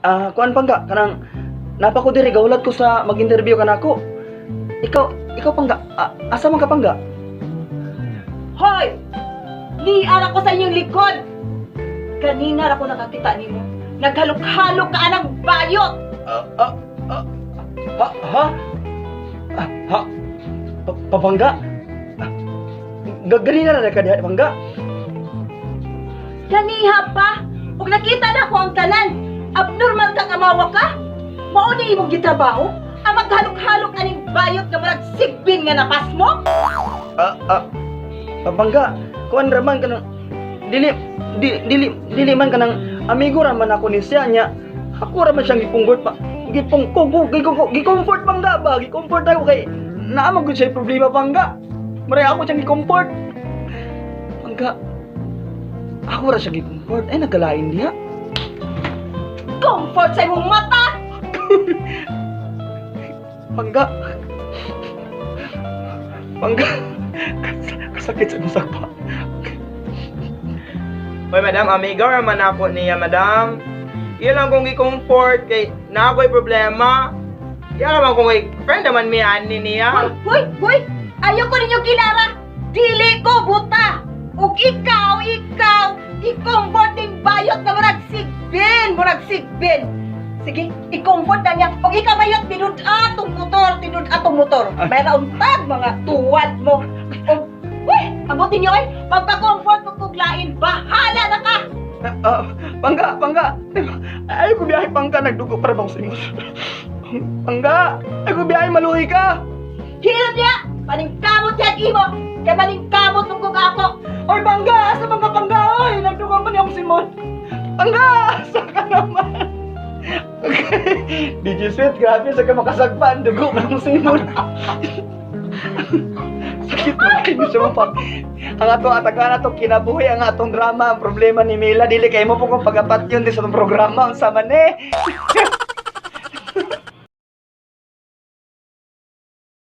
Ah, kuan, pangga, kanang napa ko diri, gahulat ko sa mag-interview kanako. Ikaw, ikaw, pangga, ah, asa man ka, pangga? Hoy! Niara ko sa inyong likod! Kanina ra ko nakakita nimo. Naghalok-halok ka anang bayot! Ah, ah, ah, ha, ha? Ah, ha? Pangga? Ah, ganina na ka diha, pangga? Ganiha pa! Ug nakita na ko ang tanan! Abnormal kang amawa ka! Mao ni imong gitrabaho? Ang maghalok-halok aning bayot nga murag sigbin nga napas mo? Ah, ah, pangga, kuan ra man kanang dili di, dili dili man kanang amigo ra man ako ni siya nya. Ako ra man siyang gipunggot pa. Gipung ko gi-comfort, pangga ba? Gi-comfort ako kay naa man gud siya problema, pangga. Maray ako siyang gi-comfort. Pangga. Ako ra siya gi-comfort. Ay, nagkalain diha. Comfort sa imong mata! Pangga. Pangga. Kasakit sa imong sagpa. Hoy madam, amigo ra man ako niya, madam. Iya lang kong gi-comfort kay naa ko'y problema. Iya naman kung kay friend naman mi ani niya. Hoy, hoy, hoy! Ayoko ninyo kilara! Dili ko buta! Ug ikaw, ikaw, i-comfort ning bayot na murag sigbin, murag sigbin. Sige, i-comfort na niya. Ug ikaw bayot, tinud atong motor, tinud atong motor. May rauntag mga tuwad mo. Ug, uy, abutin niyo ay, pagka-comfort mo kog lain, bahala na ka! Ah, pangga, pangga. Ay ko biyahe, pangga, nagdugo para bang simos. Pangga, ay ko biyahe, maluhi ka. Hilom niya! Paningkamot yan imo! Kay paningkamot mong kog ako! Oy, pangga, asa man ka, pangga? Oy, nagdugo man yung simon. Pangga, asa ka naman? Okay. DJ Sweet, grabe sa ka makasagpan, dugo man ang simon. Sakit man kayo siya mapag. Ang ato atagan ato kinabuhi ang atong drama, ang problema ni Mila dili kay mo po kung pagapat yun di sa atong programa unsa man eh.